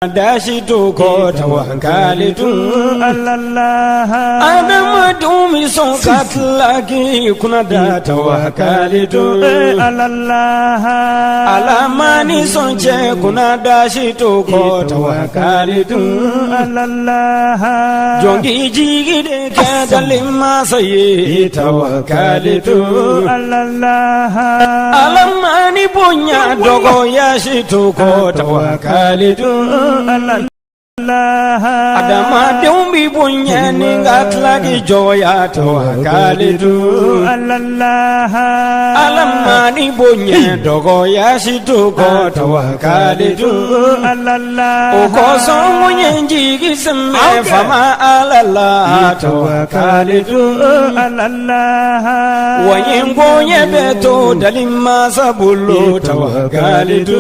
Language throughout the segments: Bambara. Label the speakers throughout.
Speaker 1: Dasi to kɔ tawakalitu adamadenw bɛ sɔn ka tila k'i kunna da tawakalitu ala ma ni sɔn cɛ kunna dasi to kɔ tawakalitu jɔn k'i jigi de kɛ dalen masa ye tawakalitu ala ma ni bonya dɔgɔya si to kɔ tawakalitu adamadenw b'i bonya ni ka tila k'i jɔya tawakalitu ala ma ni bonya dɔgɔya si to kɔ tawakalitu o kosɔn n ye n jigi sɛmɛ faama ala la tawakalitu wa n ye n koɲɛ bɛɛ to dali masa bolo tawakalitu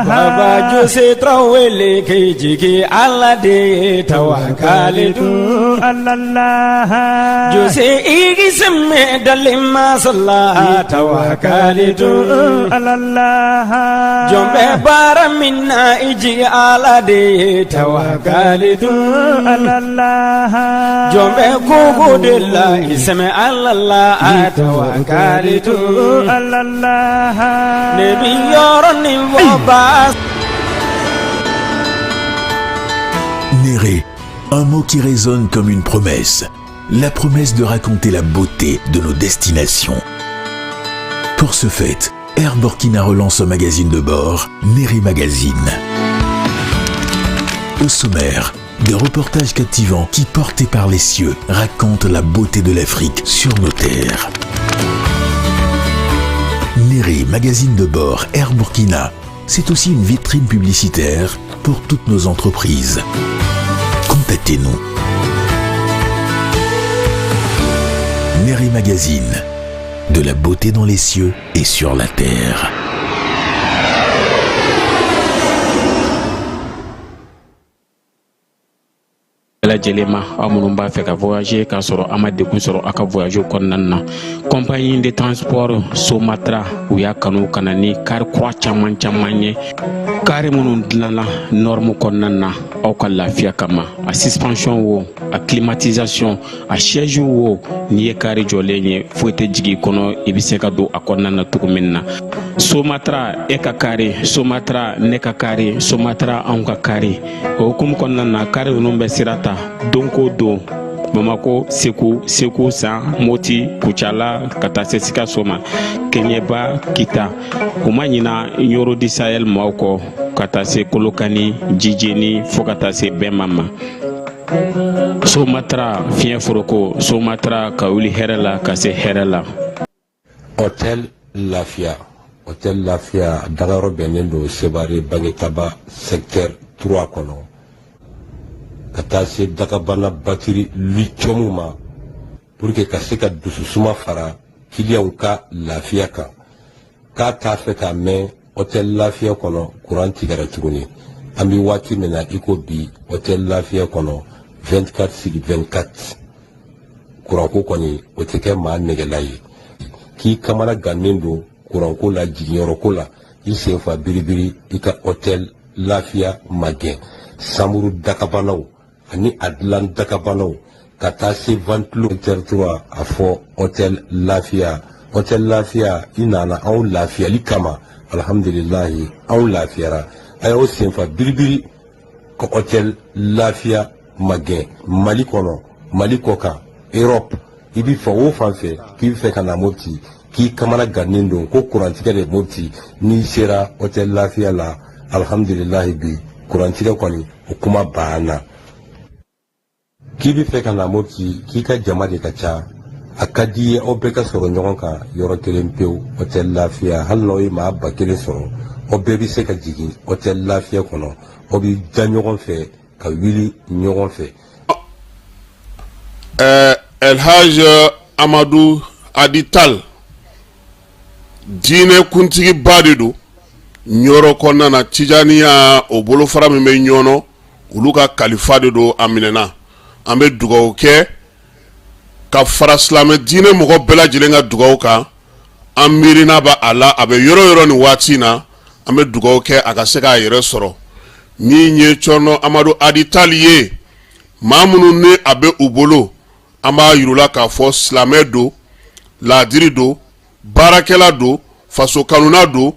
Speaker 1: baba jose tarawele k'i jigi ala de ye tawakalitu jose i k'i sɛmɛ dali masa la tawakalitu jɔn bɛ baara min na i jigi ala de ye tawakalitu jɔn bɛ koko de la i sɛmɛ ala la tawakalitu ne bi yɔrɔ nin fɔ ba.
Speaker 2: Néré, un mot qui résonne comme une promesse. La promesse de raconter la beauté de nos destinations. Pour ce fait, Air Burkina relance son magazine de bord, Néré Magazine. Au sommaire, des reportages captivants qui, portés par les cieux, racontent la beauté de l'Afrique sur nos terres. Néré, magazine de bord Air Burkina, c'est aussi une vitrine publicitaire pour toutes nos entreprises. Contactez-nous. Néré Magazine, de la beauté dans les cieux et sur la terre.
Speaker 3: Bɛɛ lajɛlen ma, aw minnu b'a fɛ ka voyager k'a sɔrɔ a ma degun sɔrɔ a ka voyage kɔnɔna na, compagnie de transport Somatra, u y'a kanu ka na ni kari kura caman caman ye, kari minnu dilanna norme kɔnɔna na aw ka lafiya kama. A suspension wo, a climatisation, a siège wo, n'i ye kari jɔlen ye, foyi tɛ jigin i kɔnɔ, i bɛ se ka don a kɔnɔna na cogo min na. Somatra, e ka kari Somatra, ne ka kari Somatra, anw ka kari. O hukumu kɔnɔna na, kari ninnu bɛ sira ta don ko don Bamako, Segu, Segu San, Moti, Kucala, ka taa se Sikaso ma, Kɛɲɛba, Kita. U ma ɲina Ɲoro du Sahel maaw kɔ, ka taa se Kolokani, Jijeni, fo ka taa se Bɛma ma. Somatra, fiɲɛ foroko Somatra, ka wuli hɛrɛ la ka se hɛrɛ la.
Speaker 4: Hôtel Lafiya, Hôtel Lafiya dagayɔrɔ bɛnnen don Sevare Bangekaba secteur 3 kɔnɔ, ka taa se dagabana batiri lithium ma, pour que ka se ka dususuma fara kiliyanw ka lafiya kan. K'a t'a fɛ k'a mɛn Hôtel Lafiya kɔnɔ kuran tigɛra tuguni. An bɛ waati min na i ko bi, Hôtel Lafiya kɔnɔ 24 sur 24, kuranko kɔni o tɛ kɛ maa nɛgɛla ye. K'i kamana gannen don kuranko la, jiginyɔrɔko la, i sen fa biribiri, i ka Hôtel Lafiya magɛn. Samuru dakabanaw ani a dilan dakabanaw, ka taa se ventilo territoire, a fɔ Hôtel Lafiya. Hôtel Lafiya, i nana anw lafiyali kama, alhamdulilahi, anw lafiyara. A y'aw senfa biribiri ka Hôtel Lafiya magɛn. Mali kɔnɔ, Mali kɔ kan, Europe, i bɛ fan o fan fɛ k'i bɛ fɛ ka na Mopti, k'i kamana gannen don ko kurantigɛ de Mopti, n'i sera Hôtel Lafiya la, alhamdulilahi, bi kurantigɛ kɔni o kuma banna. K'i bɛ fɛ ka na Mopti, k'i ka jama de ka ca, a ka di i ye aw bɛɛ ka sɔrɔ ɲɔgɔn kan yɔrɔ kelen pewu, Hôtel Lafiya, hali n'aw ye maa 1000 sɔrɔ, aw bɛɛ bɛ se ka jigin Hôtel Lafiya kɔnɔ, aw bɛ da ɲɔgɔn fɛ ka wuli ɲɔgɔn fɛ.
Speaker 5: Elhaj Amadu Adi Tal, diinɛ kuntigiba de don Ɲɔrɔ kɔnɔna na. Tijaniya o bolofara min bɛ Ɲɔnɔ, olu ka kalifa de don. A minɛna, an bɛ dugawu kɛ ka fara silamɛ diinɛ mɔgɔ bɛɛ lajɛlen ka dugawu kan. An miirina bɛ a la, a bɛ yɔrɔ yɔrɔ nin waati in na, an bɛ dugawu kɛ a ka se k'a yɛrɛ sɔrɔ. Min ye Cɔrɔnɔ Amadu Adi Tali ye, maa minnu ni a bɛ u bolo, an b'a yir'u la k'a fɔ silamɛ don, laadiri don, baarakɛla don, faso kanuna don,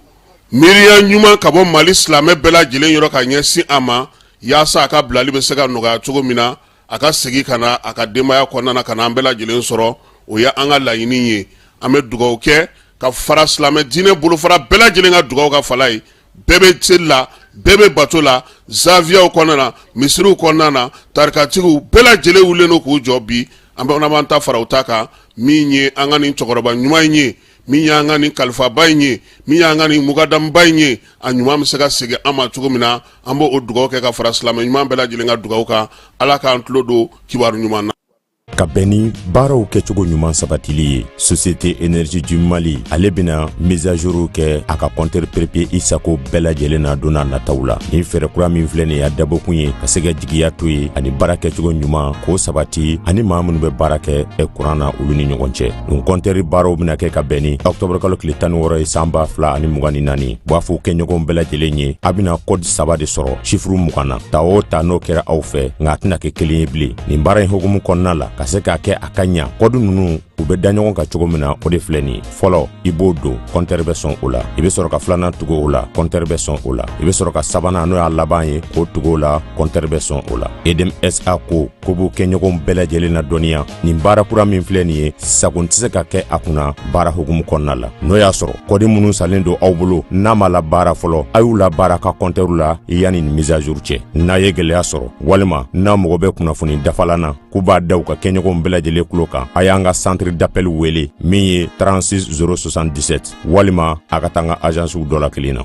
Speaker 5: miiriya ɲuman ka bɔ Mali silamɛ bɛɛ lajɛlen yɔrɔ ka ɲɛsin a ma, yaasa a ka bilali bɛ se ka nɔgɔya cogo min na, a ka segin ka na a ka denbaya kɔnɔna na, ka na an bɛɛ lajɛlen sɔrɔ. O ye an ka laɲini ye. An bɛ dugawu kɛ ka fara silamɛ diinɛ bolofara bɛɛ lajɛlen ka dugawu kan. Falaye, bɛɛ bɛ seli la, bɛɛ bɛ bato la, zawiyaw kɔnɔna na, misiriw kɔnɔna na, tarikatigiw bɛɛ lajɛlen wulilen don k'u jɔ bi. An bɛ b'an ta fara u ta kan. Min ye an ka nin cɛkɔrɔba ɲuman in ye, min y'an ka nin kalifaba in ye, min y'an ka nin mukadamuba in ye, a ɲuman bɛ se ka segin an ma cogo min na, an b'o dugawu kɛ ka fara silamɛ ɲuman bɛɛ lajɛlen ka dugawu kan. Ala k'an tulo don kibaru ɲuman na.
Speaker 6: Ka bɛn ni baaraw kɛcogo ɲuman sabatili ye, Société Énergie du Mali ale bɛna mise à jour kɛ a ka compteur prépayé i sago bɛɛ lajɛlen na don n'a nataw la. Nin fɛɛrɛ kura min filɛ nin ye, a dabɔkun ye ka se ka jigiya to ye ani baara kɛcogo ɲuman k'o sabati ani maa minnu bɛ baara kɛ kuran na, olu ni ɲɔgɔn cɛ. Nin compteur baaraw bɛna kɛ ka bɛn ni ɔktɔburu kalo tile 16 ye san 2024. B'a fɔ kɛɲɔgɔnw bɛɛ lajɛlen ye, a bɛna kɔdi saba de sɔrɔ sifuru 20 na. Ta o ta, n'o kɛra aw fɛ, nka a tɛna kɛ kelen ye bilen. Nin baara in hukumu kɔnɔna la, ka se k'a kɛ a ka ɲa, kɔdi ninnu u bɛ da ɲɔgɔn kan cogo min na, o de filɛ nin ye. Fɔlɔ, i b'o don, kɔntɛri bɛ sɔn o la. I bɛ sɔrɔ ka filanan tugu o la, kɔntɛri bɛ sɔn o la. I bɛ sɔrɔ ka sabanan, n'o y'a laban ye, k'o tugu o la, kɔntɛri bɛ sɔn o la. Edm SA ko ko b'u kɛɲɔgɔnw bɛɛ lajɛlen na dɔnniya, nin baara kura min filɛ nin ye, sagon tɛ se ka kɛ a kunna baara hukumu kɔnɔna la. N'o y'a sɔrɔ kɔdi minnu salen don aw bolo n'a ma labaara fɔlɔ, a y'u labaara ka kɔntɛriw la yanni nin mise à jour cɛ. N'a ye gɛlɛya sɔrɔ walima n'a mago bɛ kunnafoni dafalan na, k'u b'a da u ka kɛɲɔgɔnw bɛɛ lajɛlen tulo kan, a y'an ka centre d'appel wele min ye 36 077, walima a ka taa an ka agencew dɔ la kelen na.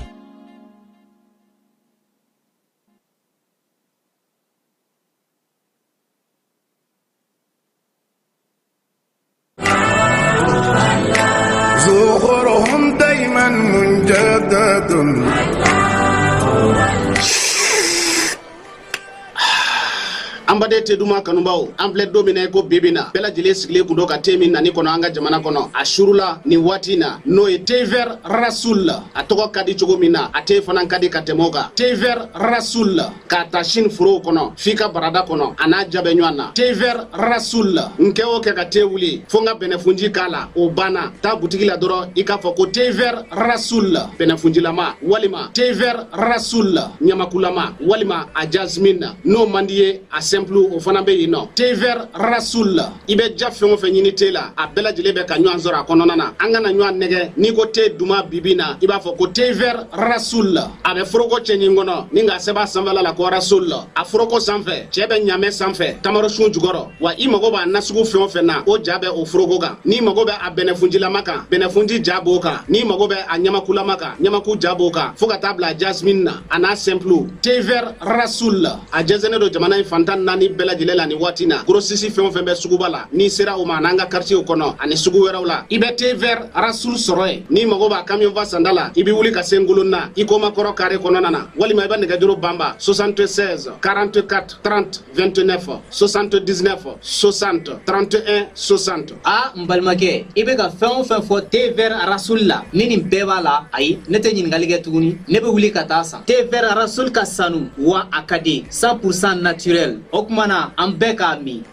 Speaker 7: An baden te duman kanubaw, an filɛ don min na i ko bi bi na, bɛɛ lajɛlen sigilen kun don ka te min nani kɔnɔ an ka jamana kɔnɔ a surula nin waati in na, n'o ye thé vert Rasoul. A tɔgɔ ka di cogo min na, a te fana ka di ka tɛmɛ o kan. Thé vert Rasoul, k'a ta Chine forow kɔnɔ f'i ka barada kɔnɔ, a n'a ja bɛ ɲɔgɔn na. Thé vert Rasoul, n kɛ o kɛ ka te wuli fo n ka bɛnɛfunji k'a la, o banna. Taa butigi la dɔrɔn, i k'a fɔ ko thé vert Rasoul bɛnɛfunjilama, walima thé vert Rasoul ɲamakulama, walima a jasmine. N'o man di ye, a simple o fana bɛ yen nɔ. Thé vert Rasoul, i bɛ ja fɛn o fɛn ɲini te la, a bɛɛ lajɛlen bɛ ka ɲɔgɔn sɔrɔ a kɔnɔna na. An kana ɲɔgɔn nɛgɛ, n'i ko te duman bibi na, i b'a fɔ ko thé vert Rasoul. A bɛ foroko cɛɲi kɔnɔ ni k'a sɛbɛn a sanfɛla la ko Rasoul. A foroko sanfɛ, cɛ bɛ ɲamɛ sanfɛ, tamarosun jukɔrɔ. Wa i mago b'a nasugu fɛn o fɛn na, o ja bɛ o foroko kan. N'i mago bɛ a bɛnɛfunjilama kan, bɛnɛfunji ja b'o kan. N'i mago bɛ a ɲamakulama kan, ɲamaku ja b'o kan, fo ka taa bila jasmine na, a n'a simple. Thé vert Rasoul, a jɛnsɛnnen don jamana in fan 14 bɛɛ lajɛlen la nin waati na. Grossiste fɛn o fɛn bɛ suguba la, n'i sera o ma, an'an ka quartier kɔnɔ ani sugu wɛrɛw la, i bɛ thé vert Rasoul sɔrɔ yen. N'i mago b'a camion fa sanda la, i bɛ wuli ka se Ngolonna Ikoma kɔrɔ carré kɔnɔna na, walima i bɛ nɛgɛjuru banba 76 44 30 29 79 60 31 60.
Speaker 8: A n balimakɛ, i bɛ ka fɛn o fɛn fɔ thé vert Rasoul la, ni nin bɛɛ b'a la, ayi, ne tɛ ɲininkali kɛ tuguni, ne bɛ wuli ka taa san. Thé vert Rasoul ka sanu wa a ka di, 100% naturel. O tuma na an bɛɛ k'a min.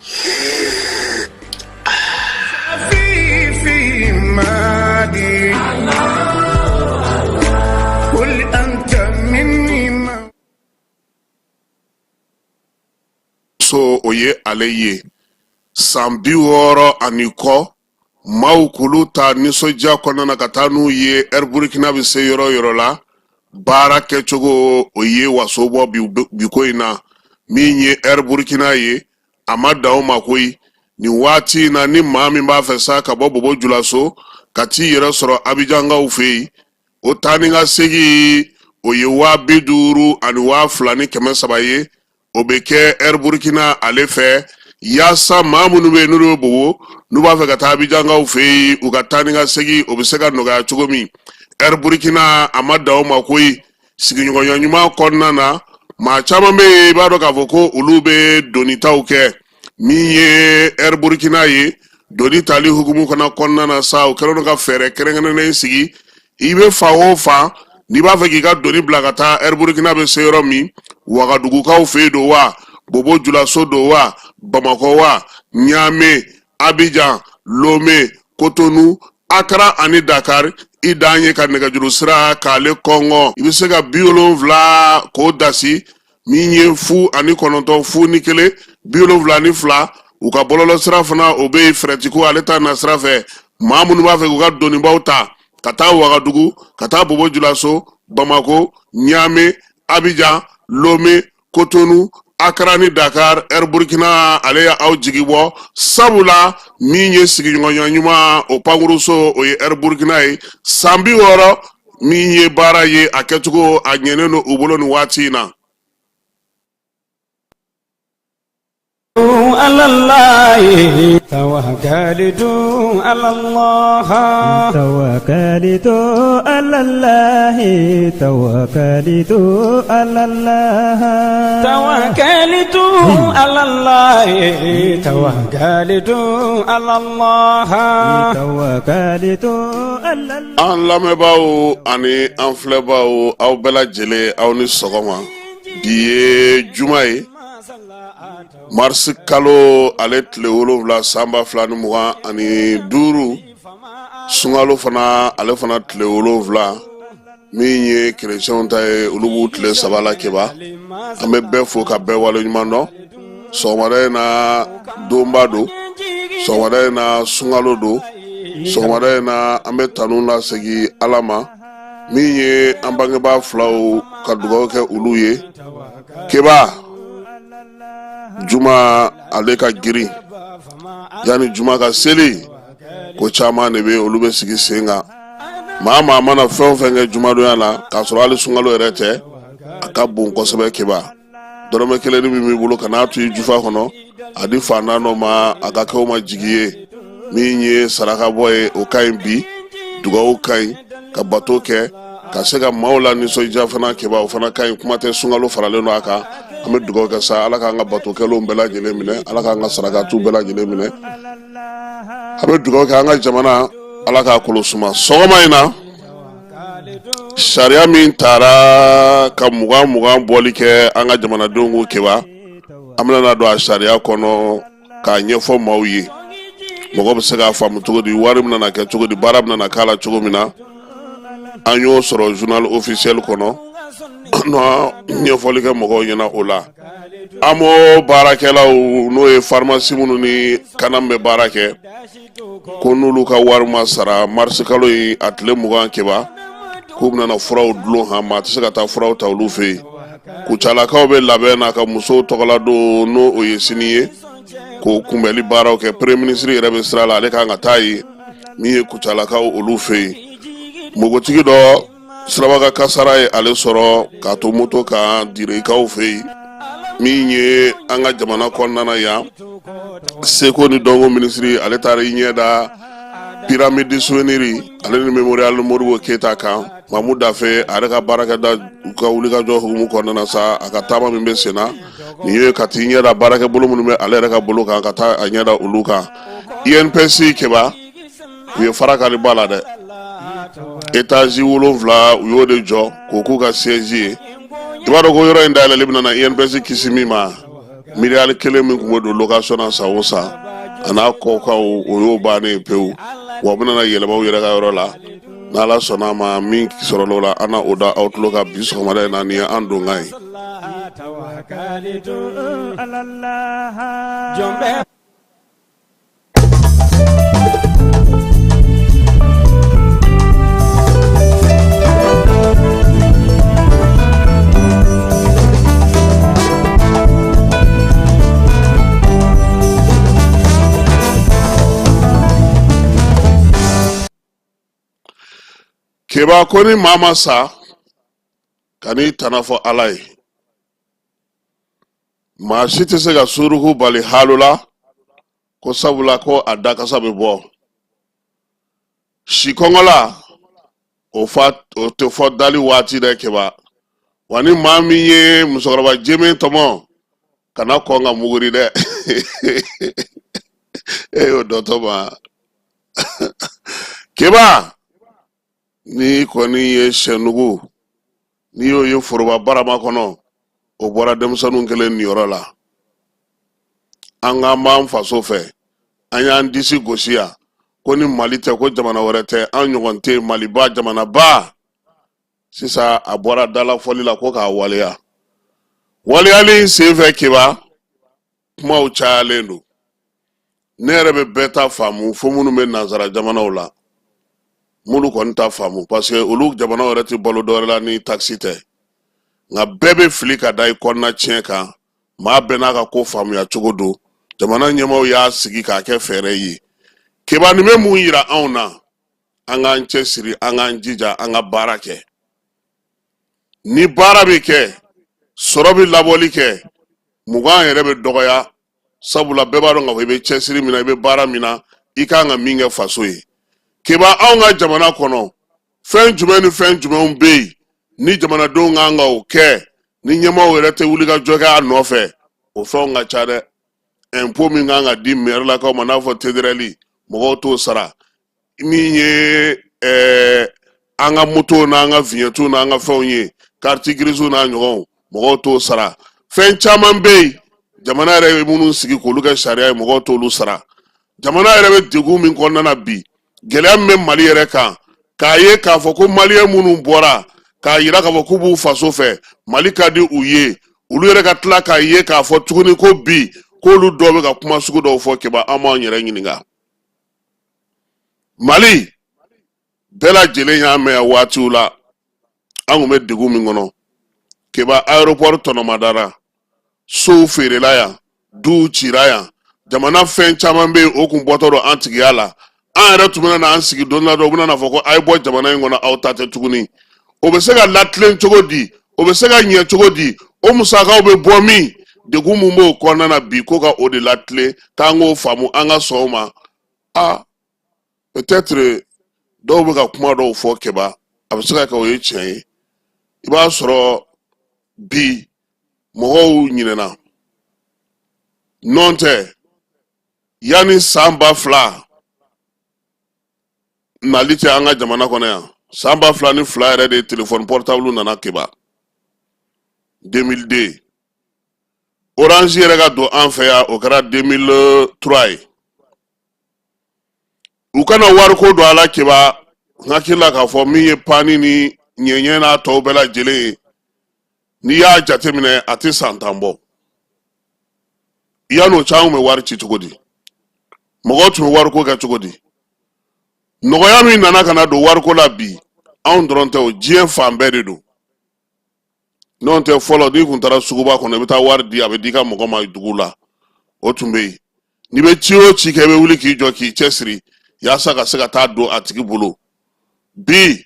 Speaker 5: So o ye ale ye san 60 ani kɔ, maaw k'olu ta nisɔndiya kɔnɔna na ka taa n'u ye Air Burkina bɛ se yɔrɔ yɔrɔ la, baara kɛcogo o ye waso bɔ bi ko in na. Min ye Air Burkina ye, a ma dan o ma koyi. Nin waati in na, ni maa min b'a fɛ sa ka bɔ Bobo Julaso ka t'i yɛrɛ sɔrɔ Abijankaw fɛ yen, o taa ni ka segin o ye 50 000 ani 2300 ye. O bɛ kɛ Air Burkina ale fɛ, yaasa maa minnu bɛ yen n'olu bɛ Bobo, n'u b'a fɛ ka taa Abijankaw fɛ yen, u ka taa ni ka segin o bɛ se ka nɔgɔya cogo min. Air Burkina a ma dan o ma koyi. Sigiɲɔgɔnya ɲuman kɔnɔna na, maa caman bɛ yen, i b'a dɔn k'a fɔ ko olu bɛ donitaw kɛ. Min ye Air Burkina ye, doni tali hukumu fana kɔnɔna na sa, o kɛlen don ka fɛɛrɛ kɛrɛnkɛrɛnnen sigi. I bɛ fan o fan, n'i b'a fɛ k'i ka doni bila ka taa Air Burkina bɛ se yɔrɔ min, Wagadugukaw fɛ yen don wa, Bobo Julaso don wa, Bamakɔ wa, Ɲame, Abijan, Lome, Kotonu, Akara ani Dakar, i dan ye ka nɛgɛjuru sira k'ale kɔngɔ. I bɛ se ka 70 k'o dasi min ye 0 ani 9 0 ni 1 72. U ka bɔlɔlɔ sira fana o bɛ yen, fɛrɛtiko ale ta na sira fɛ. Maa minnu b'a fɛ k'u ka donibaw ta ka taa Wagadugu, ka taa Bobo Julaso, Bamako, Ɲame, Abijan, Lome, Kotonu, Akara ni Dakar, Air Burkina ale ye aw jigi bɔ, sabula min ye sigiɲɔgɔnya ɲuman o pankuruso, o ye Air Burkina ye. San 60 min ye baara ye, a kɛcogo a ɲɛnen don u bolo nin waati in na. An lamɛnbaaw ani an filɛbaaw, aw bɛɛ lajɛlen, aw ni sɔgɔma. Bi ye juma ye, marisi kalo ale tile 7, san 2025, sunkalo fana ale fana tile 7, min ye kerecɛnw ta ye, olu b'u tile 3 la. Keba, an bɛ bɛɛ fo ka bɛɛ wale ɲuman dɔn. Sɔgɔmada in na, donba don. Sɔgɔmada in na, sunkalo don. Sɔgɔmada in na, an bɛ tanu lasegin Ala ma min ye an bangebaa filaw ka dugawu kɛ olu ye. Keba, juma ale ka girin. Yanni juma ka seli, ko caman de bɛ olu bɛ sigi sen kan. Maa maa mana fɛn o fɛn kɛ jumadonya la, k'a sɔrɔ hali sunkalo yɛrɛ tɛ, a ka bon kosɛbɛ. Keba, dɔrɔmɛ kelen min b'i bolo, kan'a to i jufa kɔnɔ, a di faantan dɔ ma, a ka kɛ o ma jigi ye. Min ye saraka bɔ ye, o ka ɲi bi, dugawu ka ɲi, ka bato kɛ, ka se ka maaw la nisɔndiya fana, Keba, o fana ka ɲi. Kuma tɛ sunkalo faralen don a kan. An bɛ dugawu kɛ sa, Ala k'an ka bato kɛlenw bɛɛ lajɛlen minɛ, Ala k'an ka sarakatiw bɛɛ lajɛlen minɛ. An bɛ dugawu kɛ an ka jamana, Ala k'a kolo suma. Sɔgɔma in na, sariya min taara ka 20 20 bɔli kɛ an ka jamanadenw ko, Keba, an bɛna na don a sariya kɔnɔ k'a ɲɛfɔ maaw ye, mɔgɔ bɛ se k'a faamu cogo di, wari bɛna na kɛ cogo di, baara bɛna na k'a la cogo min na. An y'o sɔrɔ journal officiel kɔnɔ, na ɲɛfɔli kɛ mɔgɔw ɲɛna o la. AMO baarakɛlaw, n'o ye pharmacie minnu ni CANAM bɛ baara kɛ, ko n'olu ka wari ma sara marisi kalo in a tile 20, Keba, k'u bɛna na furaw dulon, han, maa tɛ se ka taa furaw ta olu fɛ yen. Kucalakaw bɛ labɛn na ka musow tɔgɔla don, n'o o ye sini ye, k'o kunbɛli baaraw kɛ. Premier ministre yɛrɛ bɛ sira la, ale kan ka taa yen, min ye Kucalakaw olu fɛ yen. Npogotigi dɔ siraba kasara ye ale sɔrɔ k'a to moto kan Direkaw fɛ yen. Min ye an ka jamana kɔnɔna na yan, seko ni dɔnko minisiri ale taara i ɲɛ da pyramide du souvenir ale ni mémorial Modibo Keyita kan. Mamu Dafe, a yɛrɛ ka baarakɛda ka wulikajɔ hukumu kɔnɔna na sa, a ka taama min bɛ sen na nin ye, ka t'i ɲɛ da baarakɛ bolo minnu bɛ ale yɛrɛ ka bolo kan, ka taa a ɲɛ da olu kan. INPS, Keba, u ye fara kari ba la dɛ. Étage 7, u y'o de jɔ k'o k'u ka siège ye. I b'a dɔn ko yɔrɔ in dayɛlɛli bɛna na INPS kisi min ma, miliyari kelen min tun bɛ don location na san o san, a n'a kɔkaw, o y'o bannen pewu. Wa u bɛna na yɛlɛma u yɛrɛ ka yɔrɔ la. N'Ala sɔnna a ma, min sɔrɔla o la, an na o da aw tulo kan bi sɔgɔmada in na. Nin ye an donkan ye. Keba, ko ni maa ma sa, kan'i tana fɔ Ala ye. Maa si tɛ se ka suruku bali haalo la, ko sabula ko a dakasa bɛ bɔ. Si kɔngɔla o fa o tɛ fɔ dali waati dɛ, Keba. Wa ni maa min ye musokɔrɔba jɛmen tɔmɔ, kana kɔn ka muguri dɛ. E y'o dɔ tɔmɔ. Keba, n'i kɔni ye sɛnugu, n'i y'o ye foroba barama kɔnɔ. O bɔra denmisɛnninw kelen niyɔrɔ la. An k'an b'an faso fɛ, an y'an disi gosi yan ko ni Mali tɛ, ko jamana wɛrɛ tɛ, an ɲɔgɔn tɛ, Maliba jamanaba. Sisan a bɔra dalafɔli la ko k'a waleya. Waleyali in senfɛ, Keba, kumaw cayalen don. Ne yɛrɛ bɛ bɛɛ ta faamu, fo minnu bɛ nansara jamanaw la, minnu kɔni ta faamu, parce que olu jamanaw yɛrɛ tɛ balo dɔwɛrɛ la ni takisi tɛ. Nka bɛɛ bɛ fili ka da i kɔnɔna tiɲɛ kan. Maa bɛɛ n'a ka ko faamuya cogo don. Jamana ɲɛmaaw y'a sigi k'a kɛ fɛɛrɛ ye. Keba, nin bɛ mun yira anw na? An k'an cɛsiri, an k'an jija, an ka baara kɛ. Ni baara bɛ kɛ, sɔrɔ bɛ labɔli kɛ, mugan yɛrɛ bɛ dɔgɔya, sabula bɛɛ b'a dɔn k'a fɔ i bɛ cɛsiri min na, i bɛ baara min na, i kan ka min kɛ faso ye. Keba, anw ka jamana kɔnɔ, fɛn jumɛn ni fɛn jumɛnw bɛ yen ni jamanadenw kan ka o kɛ, ni ɲɛmaaw yɛrɛ tɛ wuli ka jɔ kɛ a nɔfɛ? O fɛnw ka ca dɛ. Impôt min kan ka di mɛrilakaw ma, n'a fɔ TDR, mɔgɔw t'o sara. Min ye an ka motow n'an ka vignettew n'an ka fɛnw ye, carte grisew n'a ɲɔgɔnw, mɔgɔw t'o sara. Fɛn caman bɛ yen, jamana yɛrɛ ye minnu sigi k'olu kɛ sariya ye, mɔgɔw t'olu sara. Jamana yɛrɛ bɛ degun min kɔnɔna na bi, gɛlɛya min bɛ Mali yɛrɛ kan, k'a ye k'a fɔ ko maliyɛn minnu bɔra k'a yira k'a fɔ k'u b'u faso fɛ, Mali ka di u ye, olu yɛrɛ ka tila k'a ye k'a fɔ tuguni ko bi k'olu dɔw bɛ ka kuma sugu dɔw fɔ. Keba, an b'an yɛrɛ ɲininka. Mali bɛɛ lajɛlen y'a mɛn yan waatiw la, an kun bɛ degun min kɔnɔ. Keba, aéroport tɔnɔmadara, sow feerela yan, duw cira yan, jamana fɛn caman bɛ yen, o kun bɔtɔ don an tigiya la. An yɛrɛ tun bɛna na an sigi don dɔ la, u bɛna na fɔ ko a ye bɔ jamana in kɔnɔ, aw ta tɛ tuguni. O bɛ se ka latilen cogo di? O bɛ se ka ɲɛ cogo di? O musakaw bɛ bɔ min? Degun mun b'o kɔnɔna na bi, ko ka o de latilen, k'an k'o faamu, an ka sɔn o ma. A peut-être dɔw bɛ ka kuma dɔw fɔ, Keba, a bɛ se ka kɛ o ye tiɲɛ ye. I b'a sɔrɔ bi mɔgɔw ɲinɛna nɔn tɛ. Yanni san 2000 nali cɛ, an ka jamana kɔnɔ yan, san 2002 yɛrɛ de, téléphone portable nana. Keba, 2002, Orange yɛrɛ ka don an fɛ yan, o kɛra 2003 ye. U kana wariko don a la. Keba, n hakili la k'a fɔ min ye panni ni ɲɛɲɛ n'a tɔw bɛɛ lajɛlen ye, n'i y'a jateminɛ, a tɛ san 10 bɔ. Yan'o cɛ, an tun bɛ wari ci cogo di? Mɔgɔw tun bɛ wariko kɛ cogo di? Nɔgɔya min nana ka na don wariko la bi, anw dɔrɔn tɛ o, diɲɛ fan bɛɛ de don. N'o tɛ, fɔlɔ, n'i kun taara suguba kɔnɔ, i bɛ taa wari di, a bɛ di i ka mɔgɔ ma dugu la, o tun bɛ yen. N'i bɛ ci o ci kɛ, i bɛ wuli k'i jɔ k'i cɛsiri yaasa ka se ka taa don a tigi bolo. Bi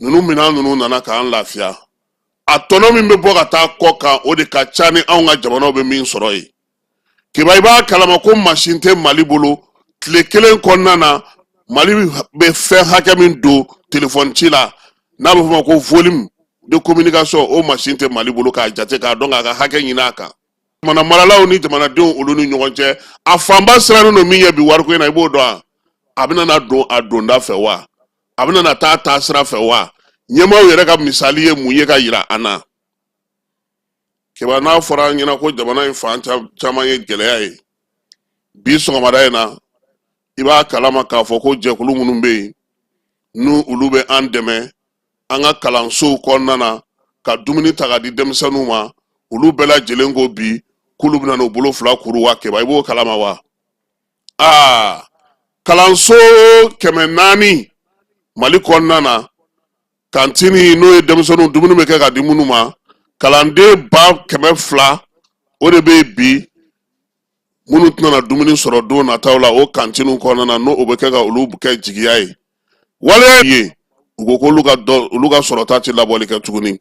Speaker 5: ninnu minɛn ninnu nana k'an lafiya. A tɔnɔ min bɛ bɔ ka taa kɔ kan, o de ka ca ni anw ka jamanaw bɛ min sɔrɔ yen. Keba, i b'a kalama ko masin tɛ Mali bolo. Tile kelen kɔnɔna na, Mali bɛ fɛn hakɛ min don telefɔni ci la, n'a bɛ f'o ma ko volume de communication, o masin tɛ Mali bolo k'a jate, k'a dɔn, k'a ka hakɛ ɲini a kan. Jamana maralaw ni jamanadenw, olu ni ɲɔgɔn cɛ, a fanba sirannen don min ɲɛ bi wariko in na, i b'o dɔn wa? A bɛna na don a donda fɛ wa? A bɛna na taa taa sira fɛ wa? Ɲɛmaaw yɛrɛ ka misali ye mun ye ka yira an na? Keba, n'a fɔra an ɲɛna ko jamana in fan caman ye gɛlɛya ye bi sɔgɔmada in na, i b'a kalama k'a fɔ ko jɛkulu minnu bɛ yen, n'u olu bɛ an dɛmɛ an ka kalansow kɔnɔna na ka dumuni ta ka di denmisɛnninw ma, olu bɛɛ lajɛlen ko bi k'olu bɛna n'u bolo fila kuru wa? Keba, i b'o kalama wa? Aa, kalanso 400 Mali kɔnɔna na, kantini, n'o ye denmisɛnninw dumuni bɛ kɛ ka di minnu ma, kalanden 200,000, o de bɛ yen bi minnu tɛna na dumuni sɔrɔ don nataw la o kantiniw kɔnɔna na, n'o bɛ kɛ ka olu kɛ jigiya ye. Waleya ye, u ko k'olu ka dɔ olu ka sɔrɔta tɛ labɔli kɛ tuguni.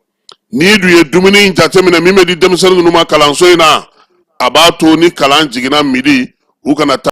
Speaker 5: N'i dun ye dumuni in jateminɛ min bɛ di denmisɛnnin ninnu ma kalanso in na, a b'a to ni kalan jiginna midi, u kana taa.